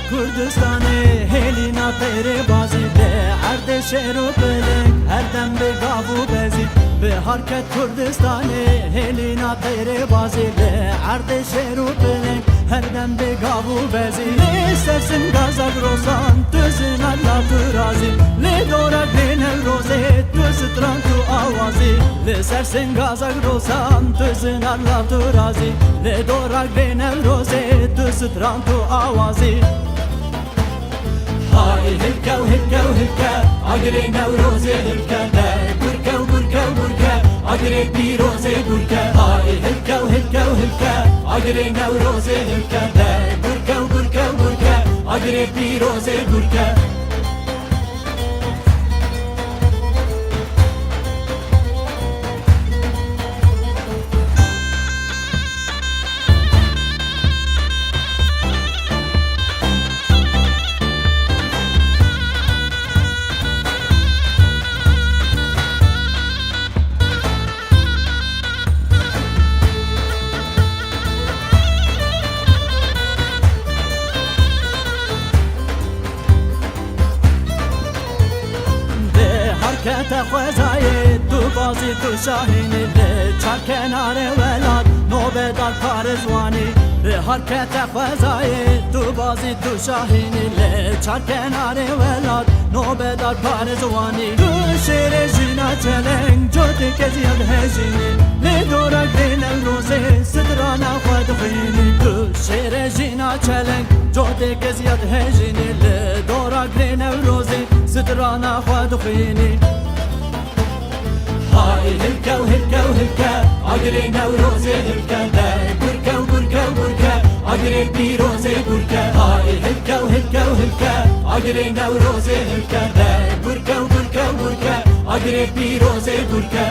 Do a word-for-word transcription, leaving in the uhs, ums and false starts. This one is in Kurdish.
Kurdistanê hêlîna teyrê bazî, bi erdê şêr û piling, her dem bi gav û bezî. Bihar ket Kurdistanê hêlîna teyrê bazî, bi erdê şêr û piling, her dem bi gav û bezî. Li ser singa Zagrosan tu zina la tu razî, li dora Gulê Newrozê tu stran tu awazî. Li ser singa Zagrosan tu zina la tu razî, li dora Gulê Newrozê tu stran tu awazî. Hay hilke û hilke û hilke, a Gulê Newrozê hilke, de gurke û gurke û gurke, a Gulê Pîrozê gurke. Hay hilke û hilke û hilke, a Gulê Newrozê hilke, de gurke û gurke û gurke, a Gulê Pîrozê gurke. Bihar kete xwezayê, tu bazî tu şahînî, li çar kenarê welat nobedar Parizwanî. Bihar kete xwezayê, tu bazî tu şahînî, li çar kenarê welat nobedar Parizwanî. Tu şêrê jîna çeleng, cotê keziyat hejînî, li dora Gulê Newrozê strana xwe dixwînî. Tu şêrê jîna çeleng, cotê keziyat hejînî, li dora Gulê Newrozê strana xwe dixwînî. Hay hilke û hilke û hilke, a Gulê Newrozê hilke, de gurke û gurke û gurke, a Gulê Pîrozê gurke. Hay hilke û hilke û hilke, a Gulê Newrozê hilke, de gurke û gurke û gurke, a Gulê Pîrozê gurke.